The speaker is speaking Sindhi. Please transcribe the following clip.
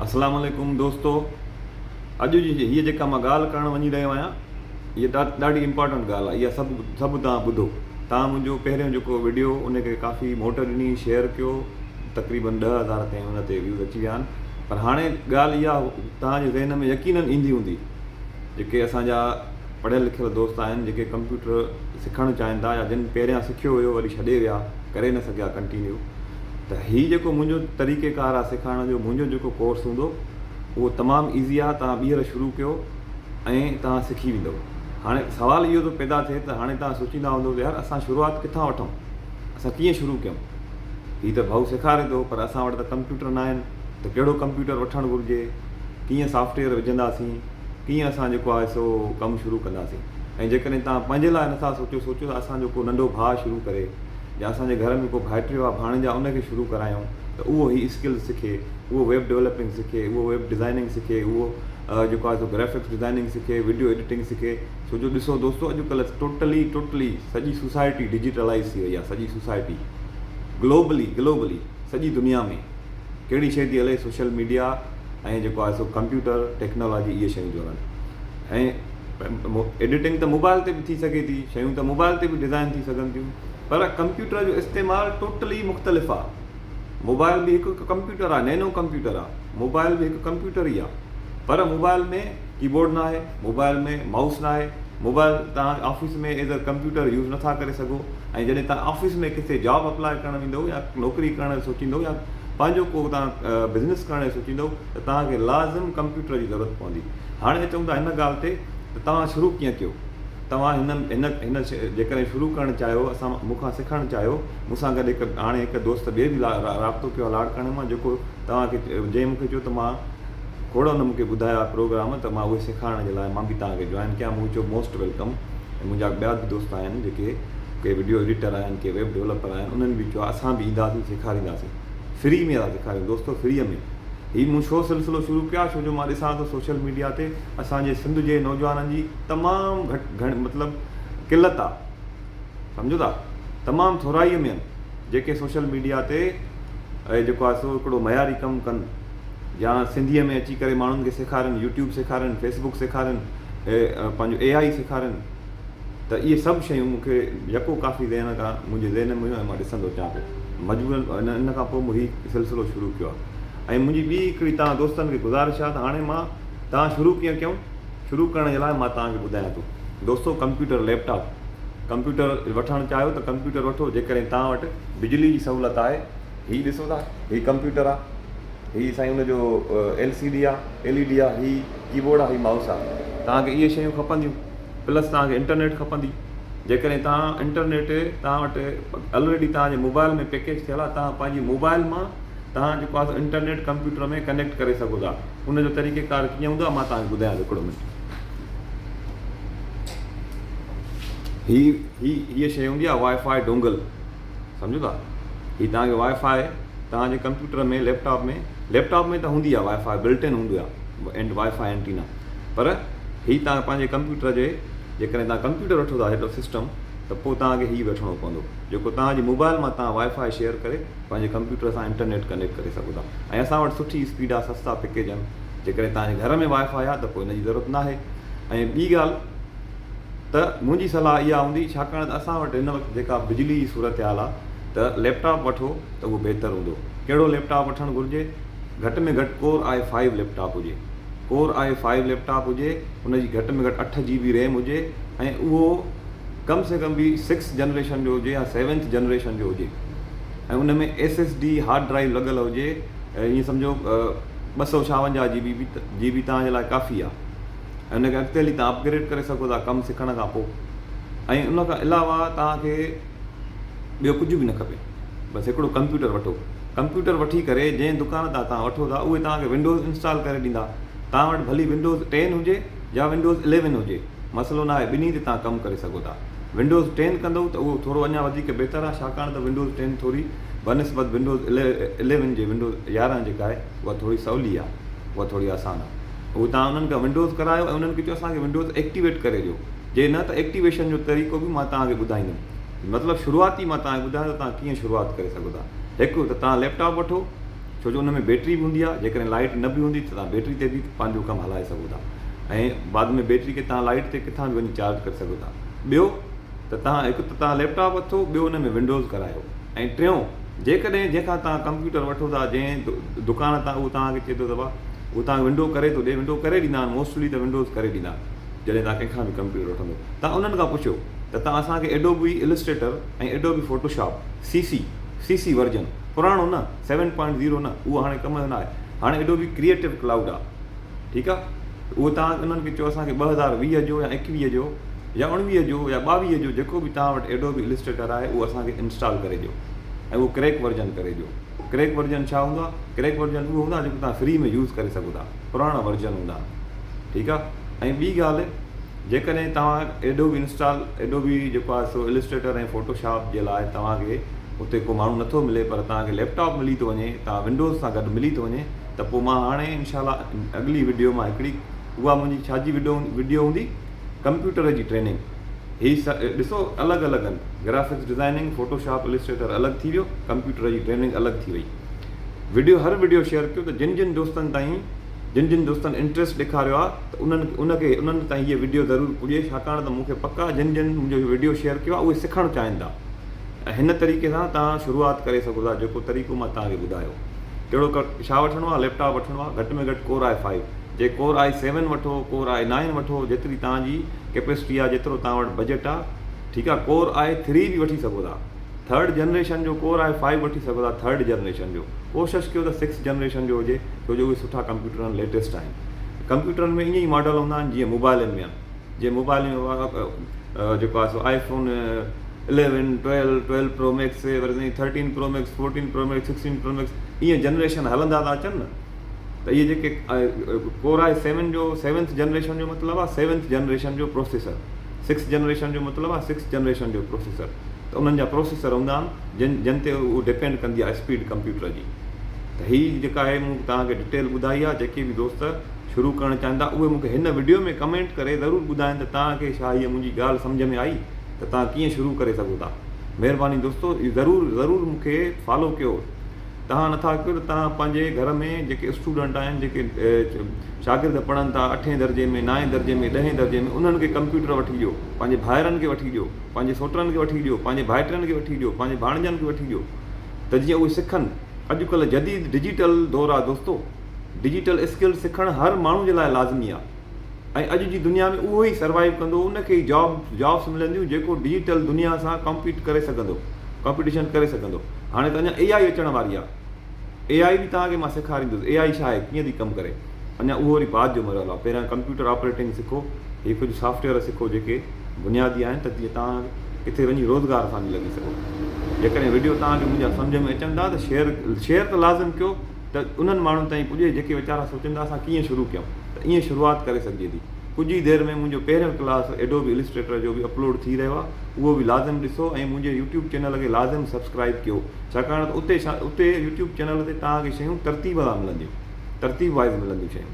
اسلام عليڪم دوستو اڄ جي هيء جيڪا مان ڳالهه ڪرڻ وڃي رهيو آهيان هيء ڏاڍي امپارٽنٽ ڳالهه آهي اها سڀ سڀ توهان ٻڌو توهان منهنجو پهريون جيڪو وڊيو ان کي ڪافي موٽ ڏني شيئر ڪيو تقريبن 10,000 تائين ان تي ويوز اچي ويا آهن پر هاڻي ڳالهه اها توهان جي ذهن ۾ يقينن ايندي هوندي جيڪي اسان جا پڙهيل لکيل دوست آهن جيڪي ڪمپيوٽر سکڻ چاهين ٿا يا جن پهريان سکيو هيو وري ڇڏي ويا ڪري نه سگهيا ڪنٽينيو ته هي جيڪو منهنجو طريقي ڪار آهي سيکارڻ جو منهنجو جيڪو ڪورس هوندو اهو تمام ايزي آهي توهان ٻيهر شروع ڪيو ۽ توهان سکي ويندو هاڻي سوال اهو ٿو پيدا ٿئي ته هاڻي توهان سوچيندا هوندو ته يار اسان شروعات ڪٿان وٺون اسان ڪيئن شروع ڪيون هي ته ڀائو سيکاري ٿو پر اسان وٽ ته ڪمپيوٽر نه آهن ته ڪهڙو ڪمپيوٽر وٺڻ گهرجي ڪيئن سافٽويئر وجهنداسين ڪيئن اسان جيڪو آهي سو ڪم شروع ڪنداسين ۽ جيڪڏهن توهان پنهنجي لاء نٿا سوچو سوچو ته اسان جو ڪو ننڍو ڀاء شروع ڪري يا اسان جي گهر ۾ ڪو ڀائٽيو آ ڀاڻيج آ ان کي شروع ڪرايون ته اهو هي اسڪلز سکي اهو ويب ڊولپنگ سکي اهو ويب ڊزائننگ سکي اهو جيڪو آهي سو گرافڪس ڊزائننگ سکي وڊيو ايڊيٽنگ سکي ڇو جو ڏسو دوستو اڄڪلهه ٽوٽلي ٽوٽلي سڄي سوسائٽي ڊجيٽلائز ٿي وئي آ سڄي سوسائٽي گلوبلي گلوبلي سڄي دنيا ۾ ڪهڙي شي ٿي هلي سوشل ميڊيا ۽ جيڪو آهي سو ڪمپيوٽر ٽيڪنالاجي اهي شيون ٿيون هلن ۽ ايڊيٽنگ ته موبائل تي به ٿي سگهي ٿي، شيون ته موبائل تي به ڊزائن ٿي سگهن ٿيون پر ڪمپيوٽر جو استعمال ٽوٽلي مختلف آ. موبائل به هڪ ڪمپيوٽر آ، نينو ڪمپيوٽر آ، موبائل به هڪ ڪمپيوٽر ئي آ پر موبائل ۾ ڪيبورڊ ناهي، موبائل ۾ مائوس ناهي، موبائل توهان office ۾ as a computer use نٿا ڪري سگهو ۽ جڏهن توهان آفيس ۾ ڪٿي جاب اپلاء ڪرڻ ويندو يا نوڪري ڪرڻ جو سوچيندو يا پنهنجو ڪو توهان بزنس ڪرڻ جو سوچيندو ته توهان کي لازم ڪمپيوٽر جي ضرورت پوندي. هاڻي اچون ٿا هن ڳالهه تي ته توهان شروع ڪيئن ڪيو؟ توهان هن هن هن جيڪڏهن شروع ڪرڻ چاهيو اسان مون کان سکڻ چاهيو مون سان گڏ هڪ هاڻي هڪ دوست ٻئي به رابطو ڪيو آهي لاڙڪاڻي مان جيڪو توهان کي جنهن مون کي چيو ته مان کوڙ هن مون کي ٻڌايا پروگرام ته مان اهي سيکارڻ جي لاء مان به توهان کي جوائن ڪيان مون چيو موسٽ welcome ۽ منهنجا ٻيا به دوست آهن جيڪي ڪي وڊيو ايڊيٽر آهن ڪي ويب ڊولپر آهن انهن به چيو اسان به اينداسين سيکارينداسين فري ۾ ٿا سيکاريون دوستو فري ۾ هي مون ڇو سلسلو شروع ڪيو آهي ڇو جو مان ڏسان ٿو سوشل ميڊيا تي اسان جي سنڌ جي نوجوانن جي تمام گهٽ گهڻ مطلب قلت آ سمجهو ٿا تمام ٿورائي ۾ آهن جيڪي سوشل ميڊيا تي جيڪو آهي سو هڪڙو معياري ڪم ڪن يا سنڌيء ۾ اچي ڪري ماڻهن کي سيکارين يوٽيوب سيکارين فيسبوڪ سيکارين پنهنجو اي آئي سيکارين ته اهي سڀ شيون مون کي يڪو ڪافي ذهن کان منهنجي ذهن ۾ هيون ۽ مان ڏسندو اچان پيو مجبورن ان کان پوء مون هي سلسلو شروع ڪيو آهي ۽ منهنجي ٻي هڪڙي توهان دوستن کي گذارش آهي ته هاڻي مان توهان شروع ڪيئن ڪيون شروع ڪرڻ جي لاء مان توهان کي ٻڌايان ٿو دوستو ڪمپيوٽر ليپ ٽاپ ڪمپيوٽر وٺڻ چاهيو ته ڪمپيوٽر وٺو جيڪڏهن توهان وٽ بجلي جي سهولت آهي هي ڏسو ٿا هي ڪمپيوٽر آهي هي سائين ان جو ايل سي ڊي آهي ايل اي ڊي آهي هي ڪيبورڊ آهي هي مائوس آهي توهان کي اهي شيون کپنديون پلس توهان کي انٽرنيٽ کپندي جيڪڏهن توهان انٽرنيٽ توهان وٽ الريڊي توهان جي موبائل ۾ پيڪيج ٿيل آهي توهان پنهنجي موبائل مان توهان جيڪو آهي انٽرنيٽ ڪمپيوٽر ۾ ڪنيڪٽ ڪري سگهو ٿا ان جو طريقي ڪار ڪيئن هوندو آهي مان توهان کي ٻڌايان ٿو هڪڙو منٽ هي هي هيء شيء هوندي آهي وائي فائي ڊونگل سمجهو ٿا هي توهان کي وائي فائي توهان جي computer ۾ laptop ۾ laptop ۾ ته هوندي آهي وائي فائي بلٽ ان هوندو آهي اينڊ وائي فائي اينٽينا پر هي توهان پنهنجي ڪمپيوٽر جي جيڪڏهن توهان ڪمپيوٽر وٺو ٿا هيڏو سسٽم ته پوء توهان کي هي وٺڻو پوندو جيڪو توهان جي موبائل مان توهان وائي فائي شيئر ڪري پنهنجي ڪمپيوٽر سان انٽرنيٽ ڪنيڪٽ ڪري سگهو ٿا ۽ اسان وٽ سٺي اسپيڊ آهي سستا پيڪيج آهن جيڪڏهن توهان جي گهر ۾ وائي فائي آهي ته پوء ان جي ضرورت ناهي ۽ ٻي ڳالهه ته منهنجي صلاح اها هوندي ڇاڪاڻ ته اسان وٽ هن وقت جيڪا بجلي جي صورتحال آهي ته ليپ ٽاپ وٺو ته اهو بهتر هوندو ڪهڙو ليپ ٽاپ وٺڻ گهرجي گهٽ ۾ گهٽ ڪور آء فائيو ليپ ٽاپ هجي ڪور آء فائيو ليپ ٽاپ هجي ان جي گهٽ ۾ گهٽ اٺ جي بي ريم هجي ۽ اهو ڪم سي ڪم به سڪس جنريشن جو هجي يا سيونٿ جنريشن جو هجي ۽ ان ۾ S S D hard drive لڳل هجي ائين سمجهو 256 جي بي جي بي توهان جي لاء ڪافي آهي ۽ ان کي اڳتي هلي توهان اپگريڊ ڪري سگهو ٿا ڪم سکڻ کان پوء ۽ ان کان علاوه توهان کي ٻيو ڪجهه به نه کپي بس هڪڙو ڪمپيوٽر وٺو ڪمپيوٽر وٺي ڪري جنهن دڪان تان توهان وٺو ٿا اهي توهان کي ونڊوز انسٽال ڪري ڏيندا توهان وٽ ڀلي ونڊوز ٽين هجي يا ونڊوز اليون هجي مسئلو ناهي ٻنهي تي توهان ڪم ڪري سگهو ٿا ونڊوز ٽين ڪندو ته اهو ٿورو اڃا وڌيڪ بهتر آهي ڇاڪاڻ ته ونڊوز ٽين ٿوري بنسبت ونڊوز اليون جي ونڊوز 11 جيڪا آهي اها ٿوري سولي آهي اها ٿوري آسان آهي اهو توهان انهن کان ونڊوز ڪرايو ۽ انهن کي چئو اسان کي ونڊوز ايڪٽيويٽ ڪري ڏيو جي نه ته ايڪٽيويشن جو طريقو به مان توهان کي ٻڌائيندم. مطلب شروعاتي مان توهان کي ٻڌايان ته توهان ڪيئن شروعات ڪري سگهو ٿا. هڪ ته توهان ليپ ٽاپ وٺو، ڇو جو ان ۾ بيٽري به هوندي آهي جيڪڏهن لائيٽ نه به هوندي ته توهان بيٽري تي به پنهنجو ڪم هلائي سگهو ٿا ۽ بعد ۾ بيٽري کي توهان لائيٽ تي ڪٿان به وڃي چارج ڪري سگهو ٿا. ٻيو ته توهان هڪ ته توهان ليپ ٽاپ وٺو ٻيو ان ۾ ونڊوز ڪرايو ۽ ٽيون جيڪڏهن جنهن کان توهان ڪمپيوٽر وٺو ٿا جنهن دڪان تان اهو توهان کي چئي ٿو ته ڀا اهو توهان کي ونڊو ڪري ٿو ڏي ونڊو ڪري ڏيندا آهن موسٽلي ته ونڊوز ڪري ڏيندا آهن جڏهن توهان ڪنهن کان به ڪمپيوٽر وٺندو توهان انهن کان پڇيو ته توهان اسان کي Adobe Illustrator ۽ Adobe Photoshop C C C C version پراڻو نه سيون پوائنٽ زيرو نه اهو هاڻي ڪم جو نه آهي هاڻي ايڊوبي ڪريئيٽو ڪلائوڊ آهي ٺيڪ آهي اهو توهان انهن کي چئو اسان کي 2020 جو يا 21 جو يا 19 جو يا 22 جو جيڪو به توهان وٽ ايڊوبي السٽريٽر آهي اهو اسان کي انسٽال ڪري ڏيو ۽ اهو ڪريڪ ورجن ڪري ڏيو ڪريڪ ورجن ڇا هوندو آهي ڪريڪ ورجن اهو هوندو آهي جيڪو توهان فري ۾ يوز ڪري سگهو ٿا پراڻا ورجن هوندا آهن ٺيڪ آهي ۽ ٻي ڳالهه جيڪڏهن توهان ايڊوبي انسٽال ايڊوبي جيڪو آهي سو السٽريٽر ۽ فوٽوشاپ جي لاء توهان کي اتي ڪو ماڻهو نٿو ملي پر توهان کي ليپ ٽاپ ملي ٿو وڃي توهان ونڊوز سان گڏ ملي ٿو وڃي ته پوء مان هاڻي انشاء الله اڳلي وڊيو مان هڪڙي اها منهنجي ڇا جي وڊيو وڊيو هوندي ڪمپيوٽر جي ٽريننگ هي ڏسو الڳ الڳ آهن گرافڪس ڊزائننگ فوٽوشاپ السٽريٽر الڳ ٿي ويو ڪمپيوٽر جي ٽريننگ الڳ ٿي وئي وڊيو هر وڊيو شيئر ڪيو ته جن جن دوستن تائين جن جن دوستن انٽريسٽ ڏيکاريو آهي ته انهن ان کي انهن تائين هيء وڊيو ضرور پڄي ڇاڪاڻ ته مون کي پڪ آهي جن جن منهنجو هي وڊيو شيئر ڪيو آهي اهي سکڻ چاهين ٿا ۽ هن طريقي سان توهان شروعات ڪري سگهو ٿا جيڪو طريقو مان توهان کي ٻڌايو ڪهڙو ڇا وٺڻو آهي ليپ ٽاپ وٺڻو آهي گهٽ ۾ گهٽ ڪور آء فائيو جي ڪور آء سيون وٺو ڪور آء نائن وٺو جيتري توهان جي ڪيپيسٽي آهي جيترو توهان وٽ بجيٽ آهي ٺيڪ آهي ڪور آء ٿري به وٺي سگهو ٿا ٿرڊ جنريشن جو ڪور آء فائيو وٺي سگهو ٿا ٿرڊ جنريشن جو ڪوشش ڪيو ته سڪس جنريشن جو هجي ڇو جو اهي سٺا ڪمپيوٽر آهن ليٽيسٽ آهن ڪمپيوٽرن ۾ ائين ئي ماڊل هوندا آهن جيئن موبائلن ۾ آهن جيئن موبائل ۾ جيڪو آهي سو iPhone eleven 12 12 pro max وري 13 پرو ميڪس 14 پرو ميڪس 16 پرو ميڪس ائين جنريشن هلندا ٿا اچن نه ته اهي جيڪي ڪور آء سيون جو سيونٿ جنريشن جو مطلب آهي سيونٿ جنريشن جو پروسيسر سڪس جنريشن جو مطلب آهي سڪس جنريشن جو پروسيسر ته انهن جا پروسيسر هوندا آهن جن جن تي اهو ڊپينڊ ڪندي آهي اسپيڊ ڪمپيوٽر جي ته هي جيڪا آهي مون توهان کي ڊٽيل ٻڌائي آهي جيڪي به دوست شروع ڪرڻ چاهين ٿا اهي مون کي هن وڊيو ۾ ڪمينٽ ڪري ضرور ٻڌائين ته توهان کي ڇا هيء منهنجي ڳالهه سمجهه ۾ آئي ته توهان ڪيئن شروع ڪري سگهو ٿا مهرباني دوستو ضرور ضرور مون کي فالو ڪيو توهان نٿا ڪيو ته توهان پنهنجي گهر ۾ جيڪي اسٽوڊنٽ آهن جيڪي شاگرد پڙهن ٿا اٺين درجي ۾ نائين درجي ۾ ڏهين درجي ۾ انهن کي ڪمپيوٽر وٺي ڏيو پنهنجي ڀائرن کي وٺي ڏيو پنهنجي سوٽرن کي وٺي ڏيو پنهنجي ڀائٽين کي وٺي ڏيو پنهنجي ڀاڻيجن کي وٺي ڏيو ته جيئن اهي سکن اڄڪلهه جديد ڊجيٽل دور آهي دوستو ڊجيٽل اسڪل سکڻ هر ماڻهو جي لاء لازمي آهي ۽ اڄ جي دنيا ۾ اهو ئي سروائيو ڪندو ان کي ئي جاب جابس ملنديون جيڪو ڊجيٽل دنيا سان ڪمپيٽ ڪري سگهندو ڪمپيٽيشن ڪري سگهندو هاڻي ته اڃا اي آئي اچڻ واري آهي اي آئي به توهان کي مان سيکاريندس اي آئي ڇا آهي ڪيئن ٿي ڪم ڪري اڃا اهو وري بعد جو مرحلو آهي پهريان ڪمپيوٽر آپريٽنگ سکو هي ڪجهه سافٽويئر سکو جيڪي بنيادي آهن ته جيئن توهان ڪٿي وڃي روزگار سان به لڳي سگهو جيڪڏهن وڊيو توهان کي منهنجا سمجهه ۾ اچن ٿا ته شيئر شيئر ته لازم ڪيو ته انهن ماڻهن تائين پڄي جيڪي ويچارا سوچين ٿا اسان ڪيئن شروع ڪيون ته ائين شروعات ڪري سگهجي ٿي. ڪجهه ئي دير ۾ منهنجو پهريون ڪلاس ايڊوبي السٽريٽر جو به اپلوڊ ٿي رهيو آهي اهو به لازم ڏسو ۽ منهنجي يوٽيوب چينل کي لازم سبسڪرائيب ڪيو ڇاڪاڻ ته اتي اتي يوٽيوب چينل تي توهان کي شيون ترتيب سان ملنديون ترتيب وائز ملنديون شيون.